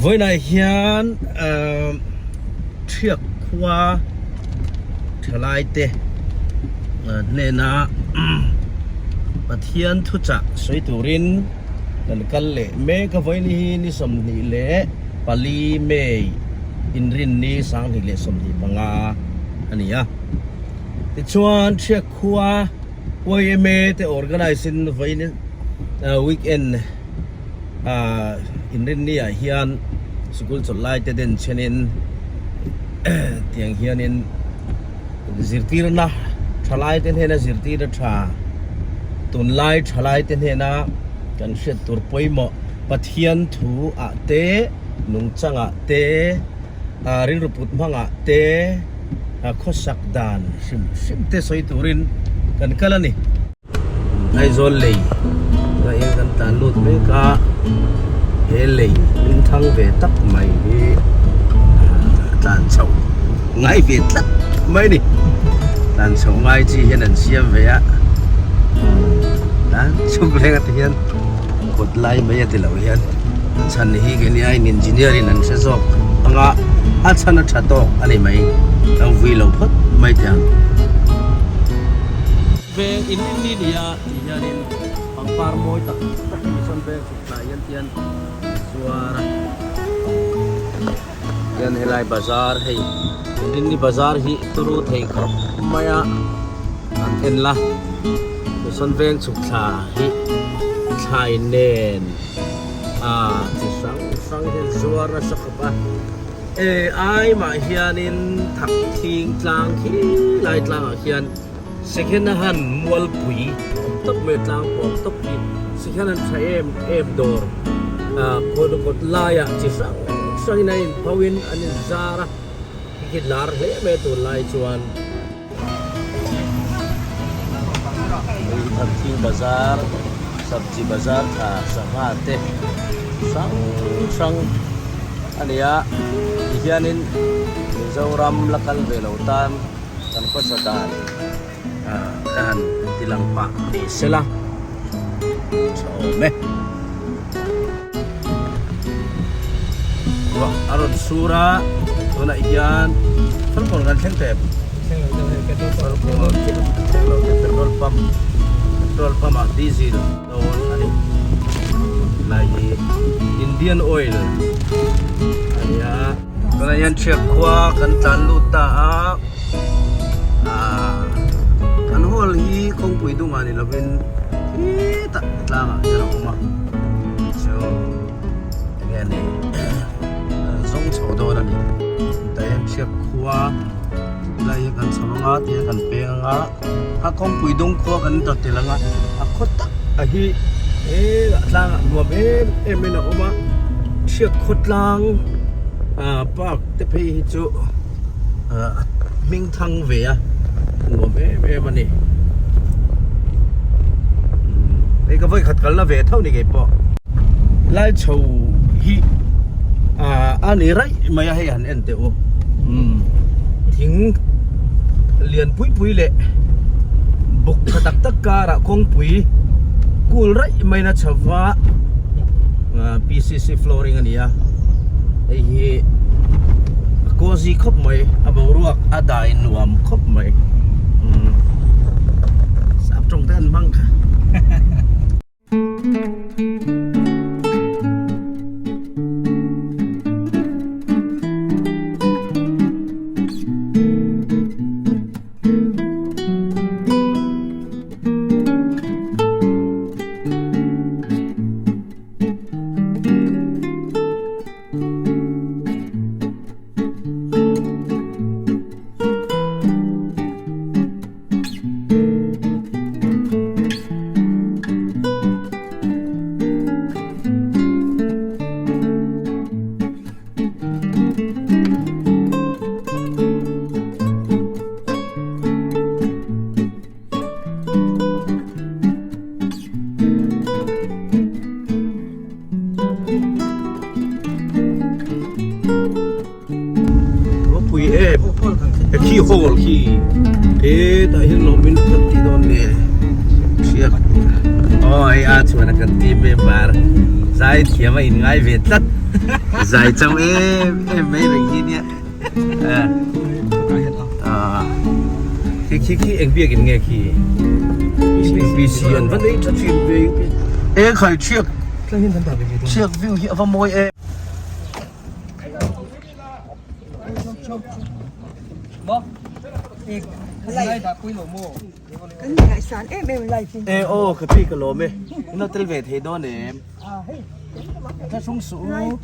Vawiinah hian Thiak khua thalai te hnena Pathian thuchah sawi turin kan kal leh mek a. Vawiin hi ni 24 May Inrinni 2025 a ni a. Tichuan Thiak khua yma te organise in vawiin weekend Inrinni ah hian sikul chawlh lai te den chenin tiang hianin zirtirna thalai te hnena zirtirna tha tunlai thalai te hnena kan hriat tur pawimawh Pathian thu ah te nungchang ah te rilru put hmang ah te khawsak dan hrim hrim te sawi turin kan kal a ni. Aizawl lei ngaihin kan tlan lut mek a, he lei hming thang ve tak mai hi tlan chhoh ngai ve tlat mai a ni. Tlan chhoh ngai chi hian an siam ve a, tlan chhuk leng ati hian kawt lai mai a ti lo hian a chhan hi keini aiin engineer in an hre zawk ang a, a chhan a tha tawk a ni mai, kan vui lo phawt mai teh ang. Veng in in ni nia tih hianin pangpar mawi tak tak hi sawn veng chhuk thlai hian tian zuar a hian helai bazar hei inrinni bazar hi turu thei khawp mai a an en la sawn veng chhuk thla hi thlai nen a chi hrang hrang hian zuar nasa khawp a e ai mah hianin thak thing tlang khi lai tlangah khian. Second a han mualpui awm tawp mai a tlang pawh awm tawp hi second han tha em em dawr ah kawt kawt laiah chi hrang hrang in an in pho in an in zar a khi khi lar hle mai a tunlai chuan. Hei hi Thakthing bazar sabji bazar tha sangha te chi hrang hrang a ni a tihianin Mizoram la kal ve lo tan. Kan khawsa dan ka han ti lang pah ni sela tha awm e. Ruah a rawn sur a tunah hian Falkawn kan thleng tep. Falkawn thleng lo te petrol pump petrol pump ah diesel dawn a ni. Helai hi Indian Oil a ni a. Tunah hian Thiak khua kan tlan lut ta a, aaa kan hall hi kawngpui dungah ni lovin khitah tlangah hian a awm a, chu enge ni zawng chho dawn a ni. Tah hian Thiak khua lai hi kan chho anga tihian kan peng anga a kawngpui dung khua kan dawt tel anga a khaw tak a hi helah tlangah nuam em em in a awm a Thiak khaw tlang. Ah park te phei hi chu ah hming thang ve a nuam em em a ni hei ka vawikhat kalna ve tho ni keipawh lai chho hi ah a ni raih mai a hei han en teh u umm thing lian pui pui leh buk tha tak tak karah kawngpui kul raih mai in a chho va ah P_C_C flooring a ni a. Hei hi a cozy khawp mai a boruak a dai nuam khawp mai umm sap tawng te an hmang kha. Ropui em khi hall khi hetah hian lawm in kan tih dawn nge hriat aw hei a chuan a kan ti member zai thiam a in ngai ve tlat. Zai chau em em mai reng hi nia. Khi khi khi eng biakin nge khi? UPC an va nei tha thin ve UPC. E khai thiak thiak view hi a va mawi em. E aw ka pi ka lawm e in lo tel ve thei dawn em tha hrung suh u e in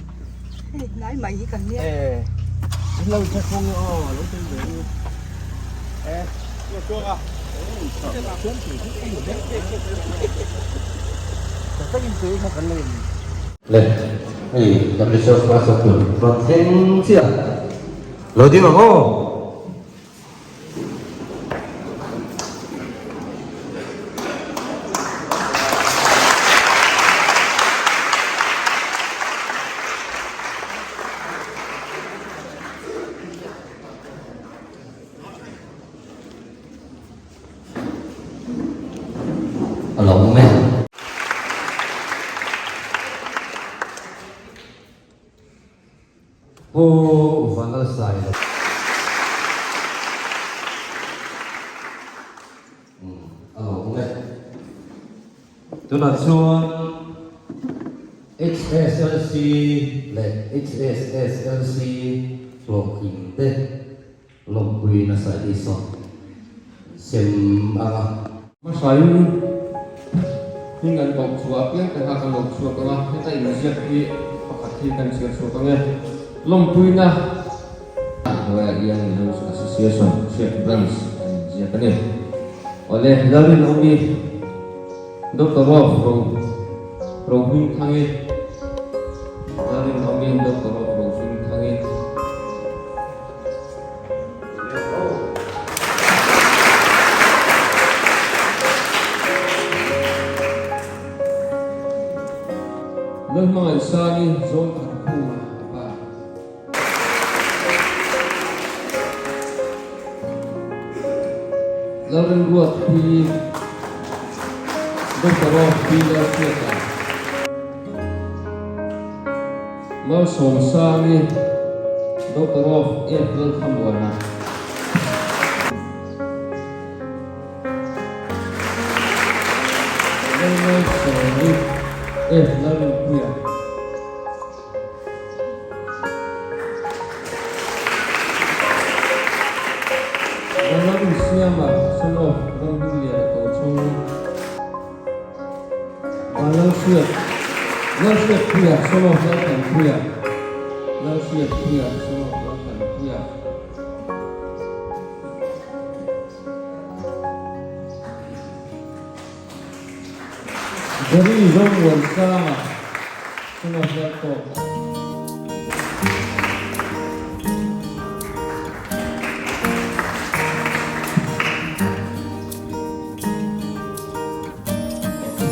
lo tha hrung e aw lo tel ve u e Le hei kan resource person tur rawn thleng chiah lo ding ang aw. A lo awm e. Pu Vanlalsailo. A lo awm e. Tunah chuan HSLC leh HSSLC hlawhtling te Lawmpui nasa hi saw sem ang a. Hmasain hming an koh chhuah apiang te kha kan lo chhuak ang a, heta inziak hi pakhat hi kan chhiar chhuak ang e. Lawmpuina. Hnuaiah hian Mizo Association Chhiat Branch an inziak a ni. Awle, Lalrinawmi, Doctor of Ro Rohmingthangi, Lalrinawmi, Doctor of Rohmingthangi. Lalhmangaihsani Zawlthankhuma a pa. Lalrinruatpuii Doctor of Pi Lalhriata. Malsawmsangi, Doctor of F Lalthamuana. Lalmalsawmi, F Lalrinpuia. Vanlalrinsiama, son of Ramdingliana Tochhawng. Lalhriat Lalhriatpuia son of Laltanpuia Lalhriatpuia son of Laltanpuia Jerry Zomuansanga son of Laltawka.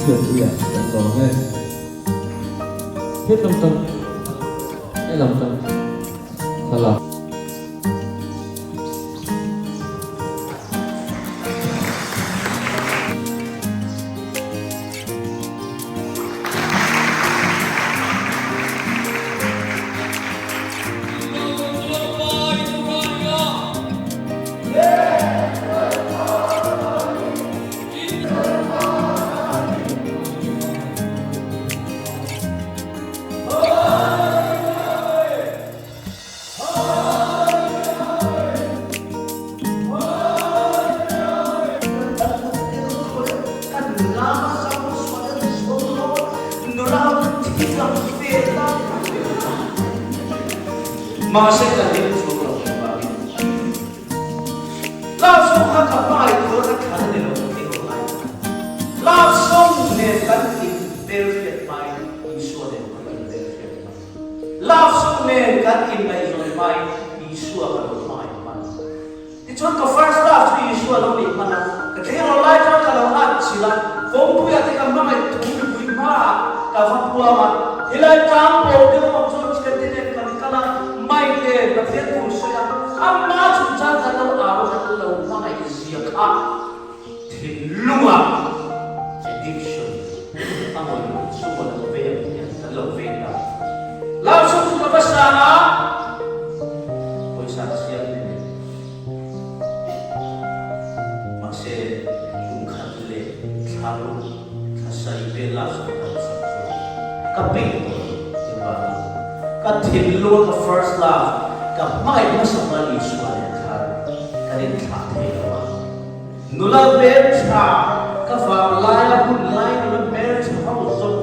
Chhiatpuia kan lawm e. He lam tang he lam tang thlalak. Mahse kan ring chhuak lo vangin Love song kha ka hmangaih tur a thlan a ni lo tih ho lai kha. Love song nen kan in bel hriat hmain Isua nen kan in bel hriat hman. Love song nen kan in ngaihzawn hmain Isua ka lo hmangaih hman. Tichuan ka first love chu Isua lo nih hman a, ka tleirawl lai chuan ka lo at chilh a, kawngpuiah te ka hmangaih thu mipui hmaah ka va puang a, helai tlang pawl deuh awm chuan thiante nen kan kal a, Mike nen Pathian tur sawi a, amah chungchang kan lo au a, kan lo hmangaih zia kha thinlunga addiction a ngawi lo chu maw lo vei ang hian kan lo vei ta. Love. Ka thinlunga ka first love, ka hmangaih hmasa Lal Isua nen khan kan inthlah thei lo a. Nula hmeltha ka vanglaia hun lai nula hmeltha ho zawng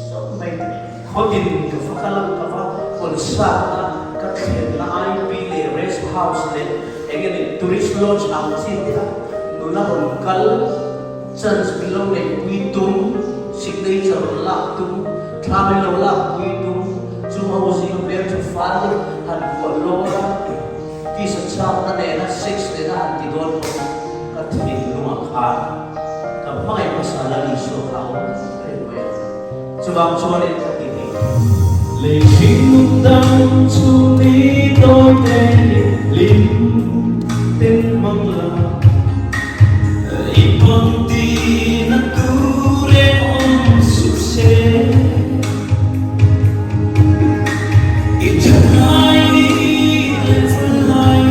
zawng mai khawtin ka va kal a, ka va concert a, ka thlenna IP leh rest house leh eng emaw tourist lodge ang chi te a nula rawn kal chance min lo neihpui tum, signature rawn lak tum, thla min lo lakpui tum, chung ho zinga hmeltha fal han kuah lawr a. Tisa chakna nena sex nena han ti dawn pawh ka thinlungah khan ka hmangaih hmasa Lal Isua kha a awm reng mai a. Chuvang chuanin ka ti thei. Lei hringnun dang chhung ni tawi te hlim ten hmang la, i pang ti na tur em awm suh se. I thalai ni leh chulai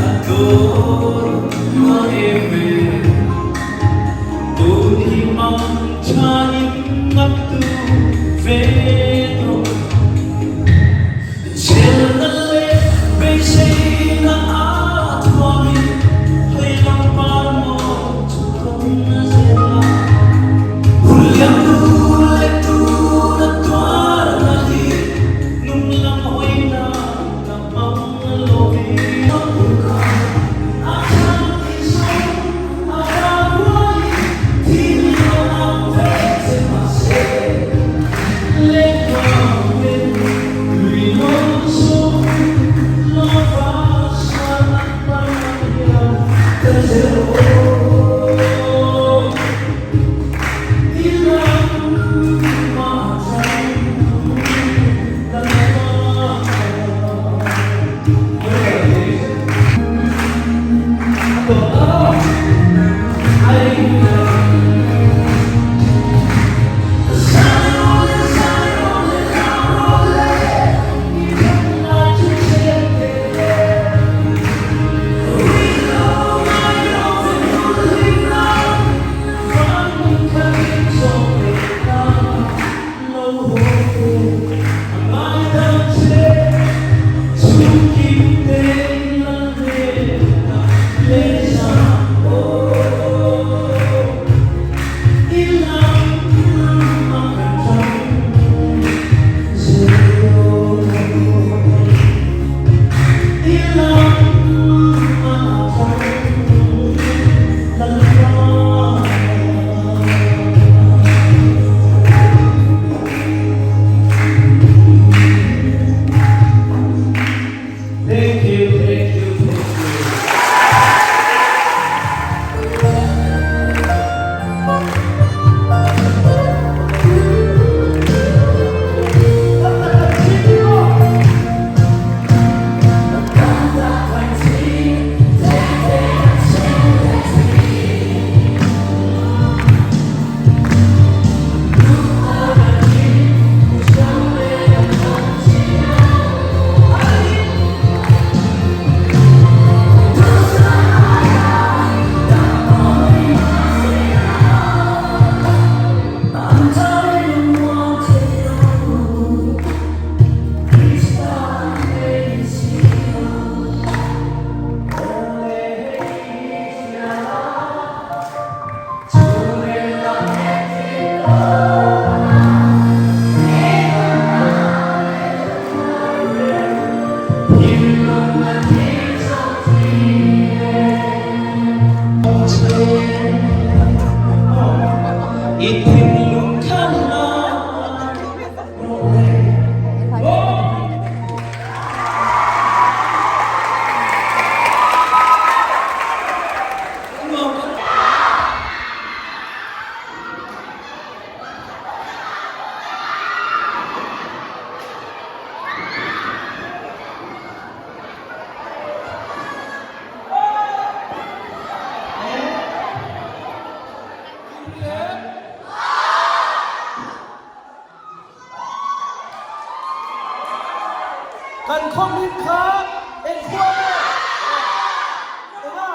a dawr ma em e. Tun hi mang thain ngap tu ve tawh. Chelna leh beiseina a thuamin hei lam par maw chu tawn a zel a. Hun liam tu leh tun a tuar na hi nung lam hawi nan ka hmang lo vi. A chang ti sawm a vang ruai thil lo ang ve che mahse leng vangin lui lawng sawm lova san an par ang hian ka zel aw. I lam mah chang ka la. Thank you, thank you, thank you. Kan khaw hming kha eng khua nge? Enga?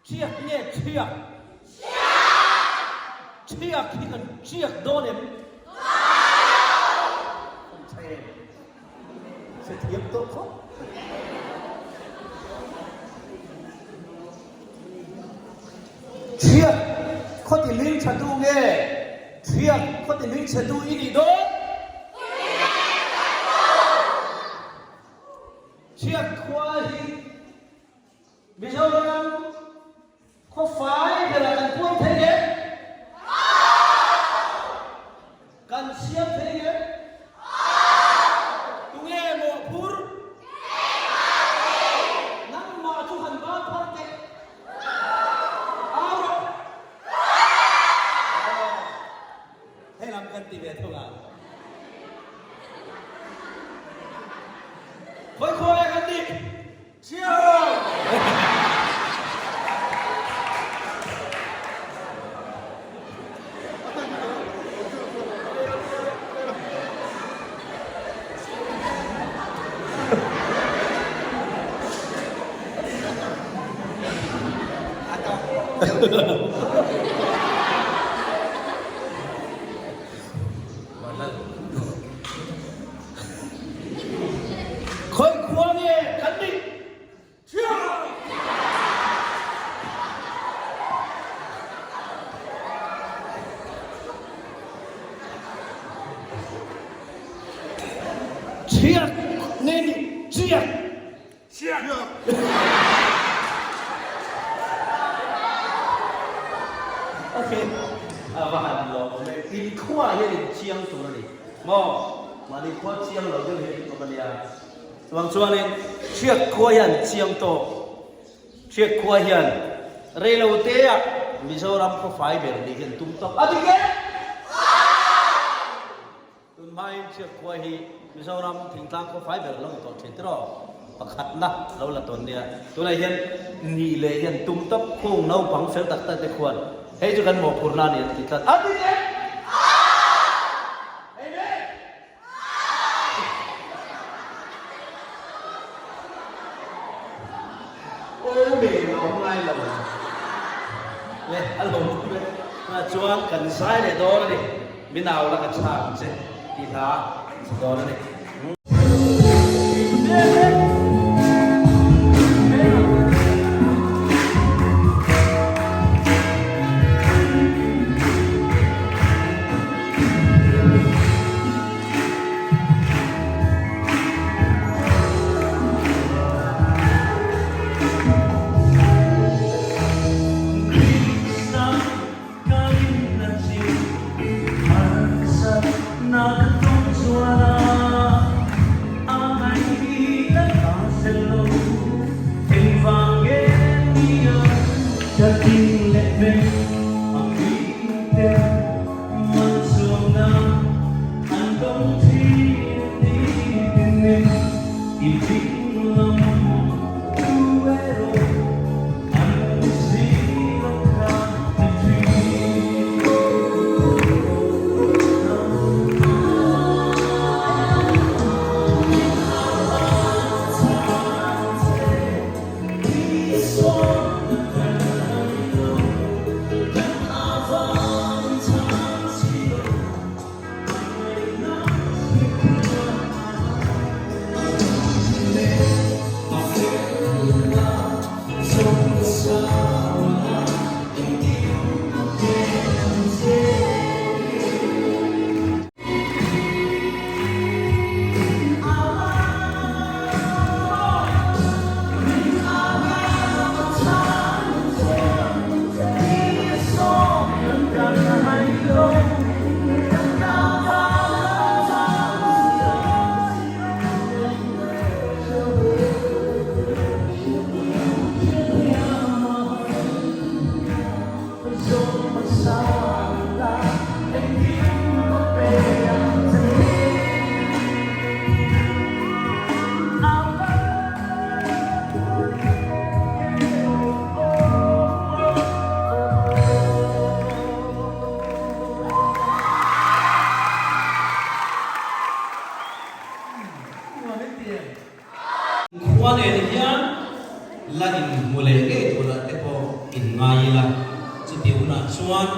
Chiak nge chiak? Chiak hi kan chiak dawn em? khawp. Thiat khaw ti hming tha tu nge Thiat khaw ti hming chhe tu i nih dawn? Thiat khua hi Mizoram khaw fai berah kan puang thei em? Kan siam thei em? Tunge mawhphur? Nangmah chu han ban phar teh. Au rawh. Hei lam kan ti ve thung a. Khawi khawi kan ti. Khawi khua nge kan nih? Chiak nge nih? Chiak. Chiak. Okay. A va han lawm awm e. In khua hian in chiang tur a ni. Maw? Mahni khua chiang lo deuh hian in awm a nia. Chuvang chuanin Hriat khua hian chiang tawk. Hriat khua hian reilotea Mizoram khawfai ber nih hian tum tawk a dik e! Tun hmain Hriat khua hi Mizoram thingtlang khawfai ber lo ni tawh thin tiraw? Pakhatna lo la tawn nia. Tunah hian nih leh hian tum tawp khung naupang fel tak tak te khuan hei chu kan mawhphurhna a ni an ti tlat a dik e! Amen! Aw me a awm ngai lo le a lo awm le tunah chuan kan zai leh dawn a ni min au la ka chhang che tih hla kan sa dawn a ni. Khua nen hian la inhmu leh ngei turah te pawh in ngai ila, chuti hunah chuan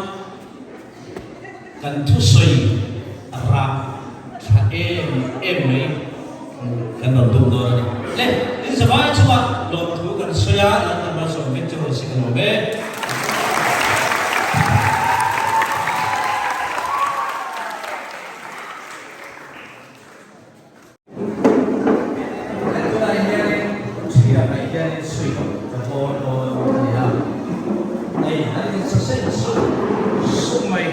kan thusawi rah tha em em mai. Kan rawn tum dawn a ni. Le, in zavai chungah lawmthu kan sawi a, Lalpan malsawm vek chu rawn si ka lawm e. Tunah hianin thianah hianin suih ka hawn dawn a ni a, hei an insaseng suk suk mai.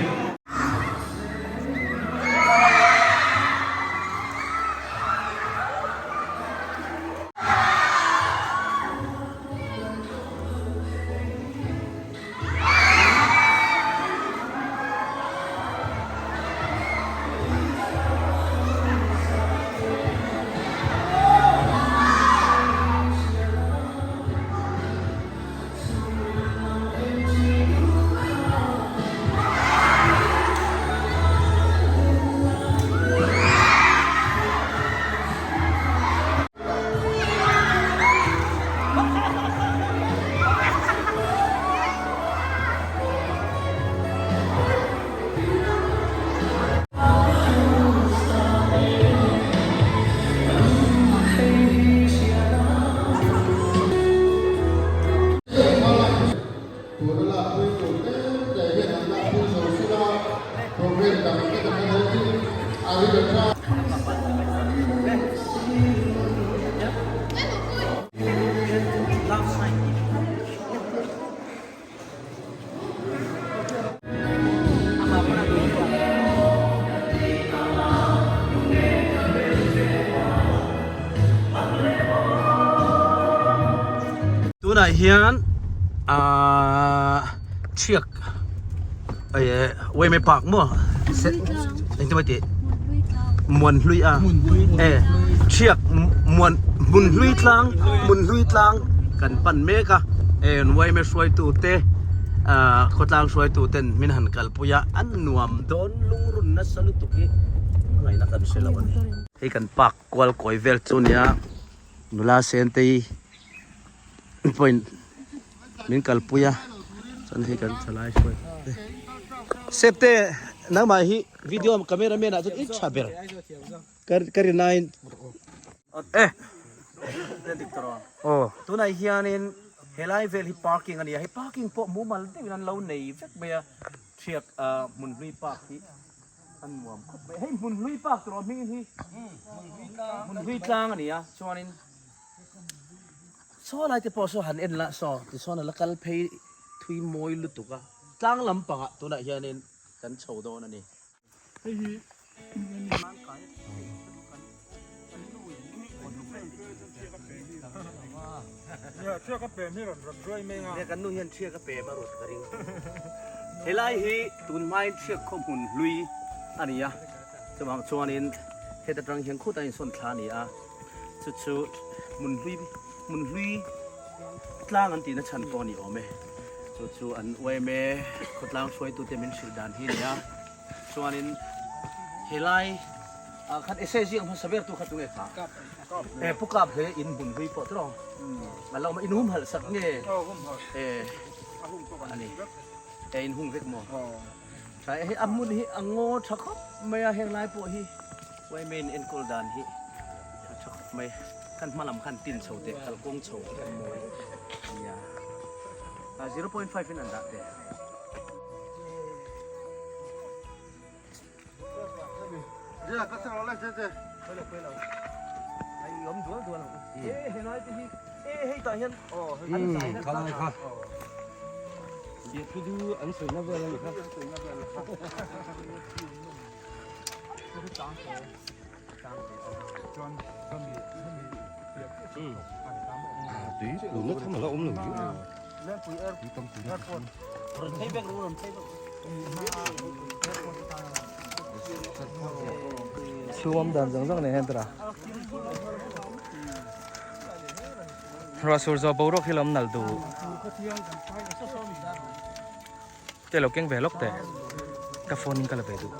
Tuna lakpui tur tlem te hian an lakpui zo sil a, program dang te kan la dawn a rin a tha. Tunah hian ahh thiak eh uaime park maw engtin mai tih muanhlui a eh thiak muan hmunhlui tlang hmunhlui tlang kan pan mek a eh uaime hruaitu te ahh khawtlang hruaitu ten min han kalpui a an nuam dawn lungrun nasa lutuk hi ngaihna kan hre lo a ni. Hei kan park kual kawi vel chu nia nula sentei point min kalpui a chuan hei kan thalai hruai te septe nangmah hi video camera man ah chuan i tha ber ka ri nine e aw tunah hianin helai vel hi parking a ni a hei parking pawh mumal deuhin an lo nei vek mai a thiak hmun hlui park hi an nuam khawp mai hei hmun hlui park tur awm hming hi hmun hlui tlang a ni a chuanin Saw lai te pawh saw han en la saw tichuan a la kal phei thui mawi lutuk a tlang lampangah tunah hianin kan chho dawn a ni. Kan nu hian thiak a pem a rawt ka ring. Helai hi tunhmain thiak khaw hmun hlui a ni a, chuvang chuanin heta tang hian khutah insawn thla a ni a. Chu chu hmun hlui hmun hlui tlang an tihna chhan pawh a ni awm e. Chu chu an yma khawtlang hruaitute min hrilh dan hi a ni a. Chuanin helai ah khan essay ziak hmasa ber tu kha tunge kha? E pu kap hle in hmun hlui pawh tawh a lo awm a, in humhalh sak nge? E a ni e in hung vek maw? Tha e hei a hmun hi a ngaw tha khawp mai a heng lai pawh hi yma in enkawl dan hi a tha khawp mai kan hma lam khan tin chho teh kalkawng chho hi kan mawi nia a 0.5 in an dah teh. Chhung awm dan zawng zawng nen hian tara. Ruah sur zawh boruak hi lawm nalh duh. Te lo keng ve lawk teh. Ka phone in ka la ve duh.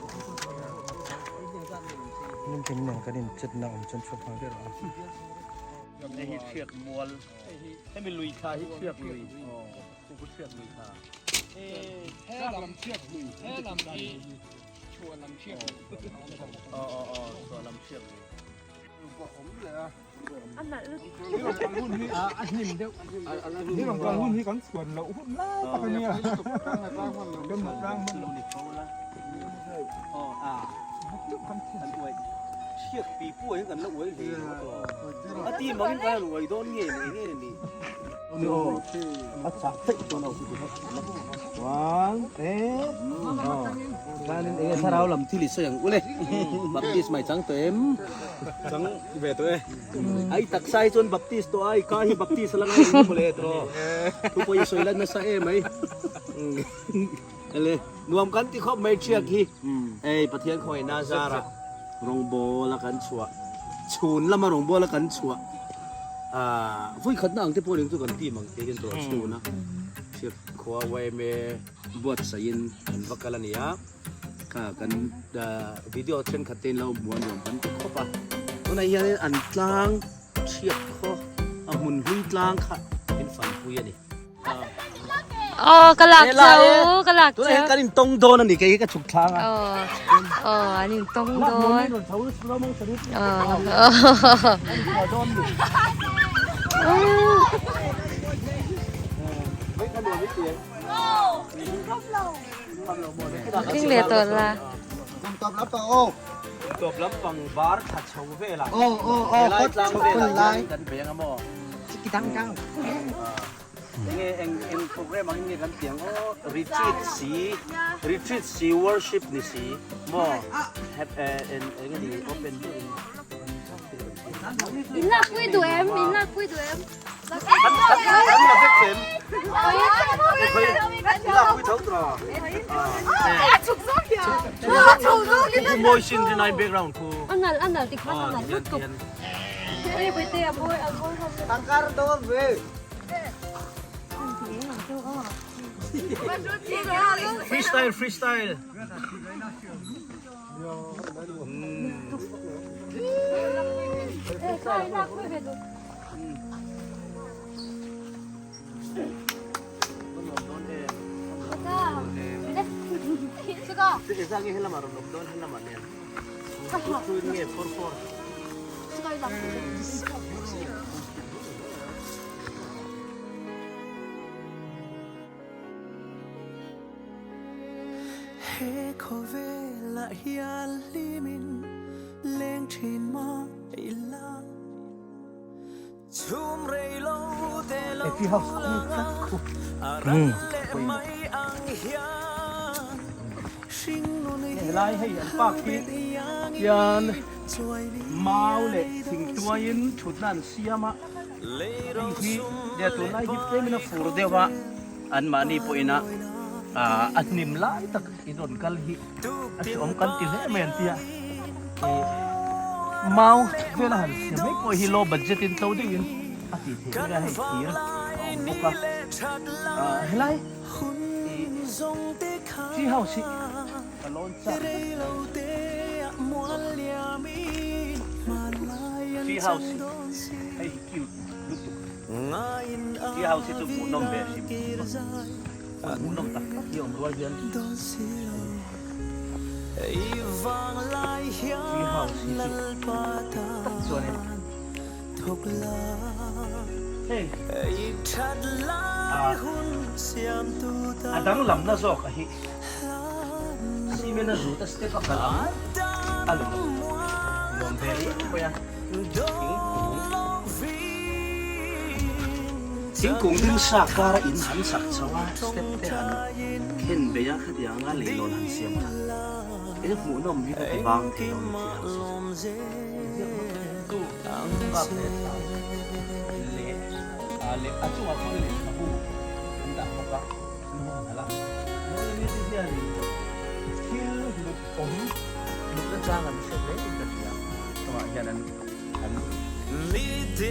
Nim ken nen kan in chet na awm chuan chhuak nghal ber a. Hei hi thiak mual. Hemi lui thla hi thiak lui. Chu chu thiak lui thla. He lam thiak lui. He lam hi chhuah lam thiak lui. Aw aw aw chhuah lam thiak lui. Thlarau lam thil i sawi ang ule baptist mai chang tawh em chang ve tawh e ai taksa hi chuan baptist tawh ai ka hi baptist a la ngai ang mawle tawh thu pawh i sawi lan nasa em ai ele nuam kan ti khawp mai thiak hi ei Pathian khawngaihna zara rawngbawl a kan chhuah chhun lama rawngbawl a kan chhuah ah vawi khatna ang te pawh ning chu kan tim ang te hian tawh chhun a thiak khua yma buatsaihin an va kal a ni a kha kan video thenkhat te in lo hmu a nuam kan ti khawp a tunah hianin an tlang thiak khaw a hmun hlui tlang kha in fanpui a ni. Aw ka lak chau ka lak chau Tunah hian kan in tawng dawn a ni kei hi ka chhuk thlang a. Aw aw an in tawng dawn. King leh tawh la. Tawp lampang bar thla chho velah helai tlang velah hian kan bei ang a maw? Enge eng eng program ang in nge kan tih ang aw retreat si retreat si worship ni si maw eng nge ni open deuh in. In lak pui duh em in lak pui duh em. Kan kan la vek em? Lak pui tho tawh. Mawi sin rinai background khu. A nal a nal ti khan a nal lutuk. Freestyle freestyle. He khawvelah hian hlimin leng thin mah ila. Chhum rei lo te lo lang a, a ral leh mai ang hian hring nun Helai hei an park hi hian mau leh thingtuaiin thutna an siam a, hei hi nia tunlai hi tlemin a fur deuh a, anmahni pawhin a a hnim lai tak in rawn kal hi a hreawm kan ti hle mai an ti a mau vela han siam mai pawh hi low budget in tlo deuhin a tih theih mai a hei thir a awm bawk a ah helai tree house hi ka lawn chak tree house hi hei hi cute lutuk tree house hi chu hmuhnawm ve hrim hrim a. Hmuhnawm tak tak hi a awm rual hian tree house hi chu dik tak chuanin hei ah a danglamna zawk a hi cement a zut a step a kalh ang a ni lo nuam ve riau mai a thingkung. Thingkung ding sa kara in han sak chho a, step te han khen bei a, khatiang anga leilawn han siam kha eng hmuhnawm hi ka ti vang thei lo ni tih ang si chu. Kap leh thla leh ah leh a chungah khawn lehkhabu an dah bawk a, an hmu nghal a. Mahni te hianin thil hlut awm hlut nachang an hre hle in ka hria, chungah hian an. An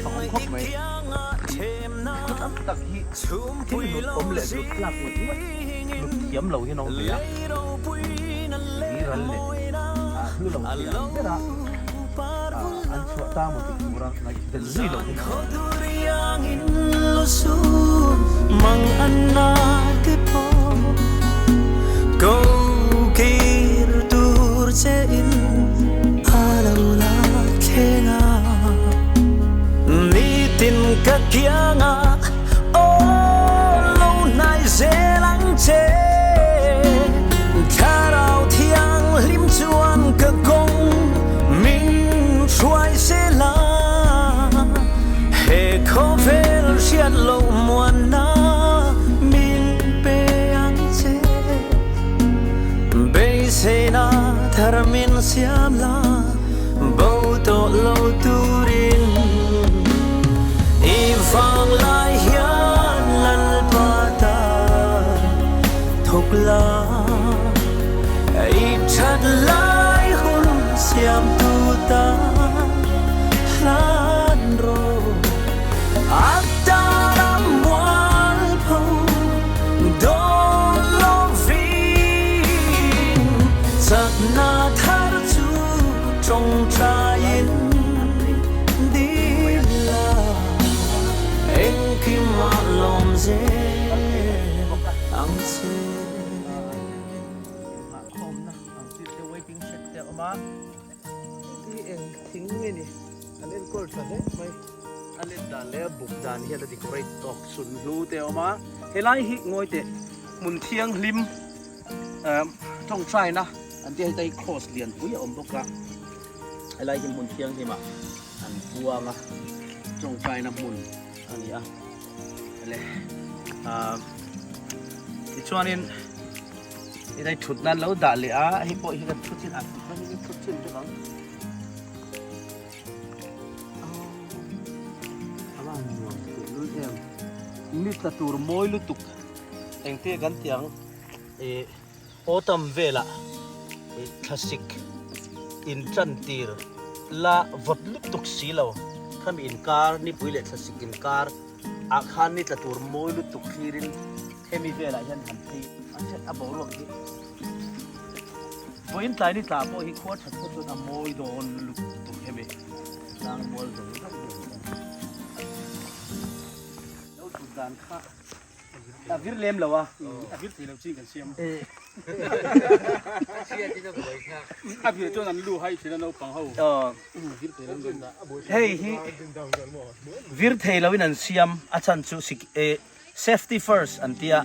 fak khawp mai. Thu tam tak hi thil hlut awm leh hlut tlak ngawt ngawt hlut thiam lo hian a awm ve a. Tui ral leh hlu lo thei ang bera an chhuah ta maw tih tura ngaihven zui lo hian a awm ve. Tawngtaiin dil la, engkim a lawm zel ang che. Khawmna ang chi te waiting shed te a awm a, hi eng thing nge ni an enkawl tha hle mai. A let dan leh a buk dan hian a decorate tawk sun hlu te a awm a, helai hi ngawi teh hmun thianghlim tawngtaina an tih a heta hi cross lian pui a awm bawk a, helai hi hmun thianghlim ah an puang a tawngtaina hmun a ni a le ah tichuanin helai thut nan lo dah leh a hei pawh hi kan thu chin ah thut nan hi thut chin bawk ang. Ni tla tur mawi lutuk engte kan ti ang ih autumn velah ih thlasik in tan tir la vawt lutuk si lo khami inkar nipui leh thlasik inkar ah khan ni tla tur mawi lutuk thlirin hemi velah hian han phei a that a boruak hi. Vawiin tlai ni tla pawh hi khua that pawh chuan a mawi dawn lutuk hemi tlang mual zawng zawng hi a ni a. Lo tut dan kha a vir lem lo a. A vir thei lo chin kan siam. A vir chuan an lu hai thin a naupang ho. Vir thei lo an Hei hi vir thei lo in an siam a chhan chu Safety first an tia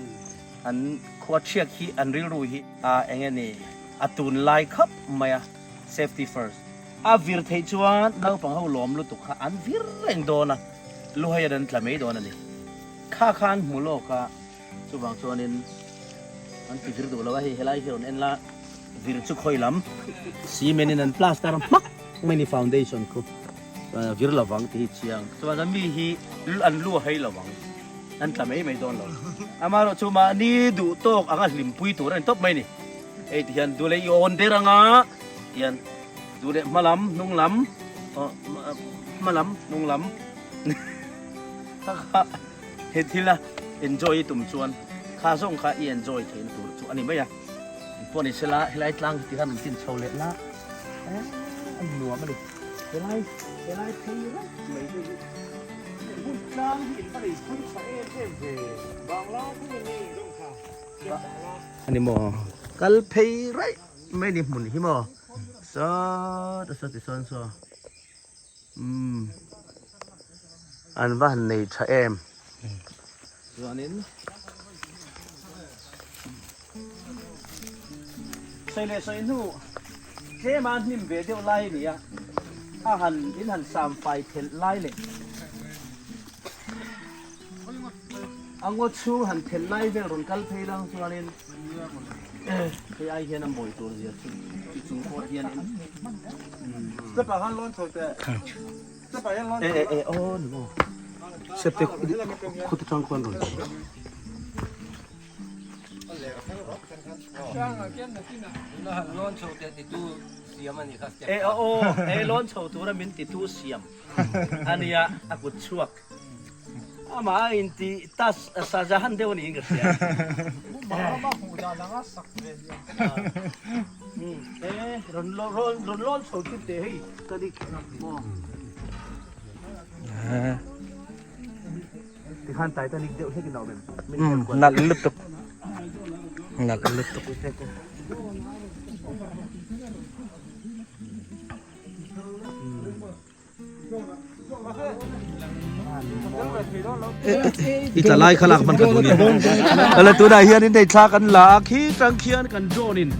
an khua thiak hi an rilru hi a eng nge ni a tunlai khap mai a safety first a vir theih chuan naupang ho lawm lutuk kha an vir reng dawn a luhai an tla mai dawn a ni kha kha an hmu lawk a chuvang chuanin an ti vir duh lo a hei helai hi rawn en la vir chu khawi lam cement in an plaster hmak mai ni foundation khu. Vir lovang tih hi chiang. Chuan a mi hi an lu a hei lovang. An tla mai mai dawn lo. Amaherawh chu mahni duh tawk anga hlimpui tur a ni tawp mai ni. Hei ti hian duh leh i awn der anga tihian duh leh hma lam hnung lam hma lam hnung lam kha he thil a enjoy i tum chuan kha zawng kha i enjoy theihna tur chu a ni mai a. Pawh ni sela helai tlang hi ti khan an tin chho leh la a nuam a ni. Helai helai phei reuh mai te hi hmun tlang hi in va nei phun tha em em ve. Bangla thung in ni zawng kha bangla. Ani maw kal phei raih mai ni hmun hi maw sawt a sawt tisawn saw umm an va han nei tha em chuanin sawi leh sawi hnu Tlem a hnim ve deuh lai a ni a, a han in han sam fai thelh lai leh a ngaw chhung han thelh lai vel rawn kal phei lang chuanin hei ai hian a mawi tur zia chu chu chung pawh hianin Step ah khan lawn chho teh step ah hian lawn e e e aw ni maw step te khuti tang khuan rawn E aw e lawn chho tura min titu siam a nia a kut chhuak amah a inti ta Shahjahan deuh a niin ka hria. E rawn rawn lawn chho chu teh hei ka ni maw. Tikhan Titanic deuh hlek in a awm em? Min hel kual. Nalh lutuk. Nalh lutuk. I tla lai kha lak hman ka duh nia. Ala tunah hian in nei thla kan la a khi tang khian kan drone in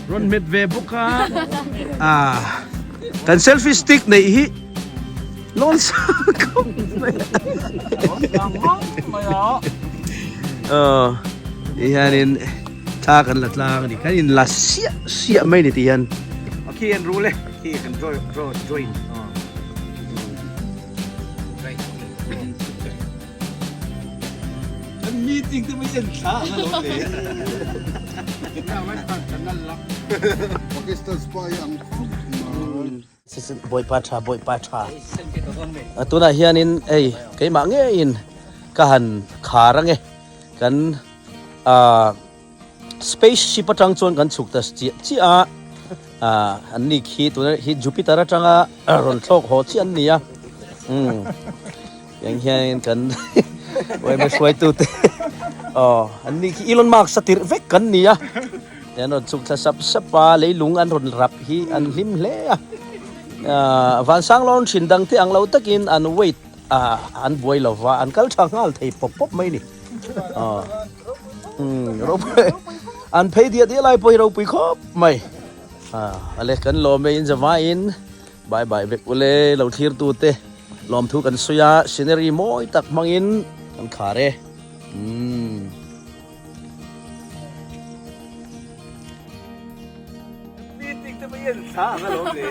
rawn hmet ve bawk a. Ah kan selfie stick neih hi Lawn sang khawp mai a. Ti hianin thla kan la tlang a ni. Kan in la siah siah mai ni ti hian. Khi an rul e. Khi kan draw draw join. Kan meeting te mai en thla ang a lo le. Pakistan spy ang khawp mai. Bawipa tha Bawipa tha a tunah hianin hei keimah ngeiin ka han khar ange kan ah spaceship atang chuan kan chhuk ta chiah chiah a. Ah an ni khi tuna hi Jupiter atanga rawn thlawk haw chiah an ni a umm tiang hian kan yma hruaitu te aw an ni khi Elon Musk a tirh vek kan ni a te an rawn chhuk thla sap sap a leilung an rawn rap hi an hlim hle a ah vansang lawn thin dang te ang lo takin an weight ah an buai lo va an kal tha nghal thei pawp pawp mai a ni aw umm ropui an phei diah diah lai pawh hi ropui khawp mai ah ale kan lawm e in zavaiin bye bye vek ule lo thlir tu te lawmthu kan sawi a scenery mawi tak hmangin kan khar e umm. Meeting te pawh hi an thla ang alawm le.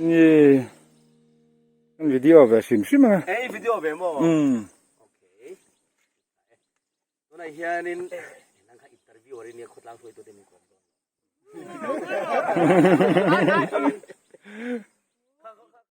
Nge kan video ve hrim hrim anga. Ei video ve maw? Umm. Okay. Tunah hianin nang kha interview a rin khawtlang hruaitu te min kawm dawn.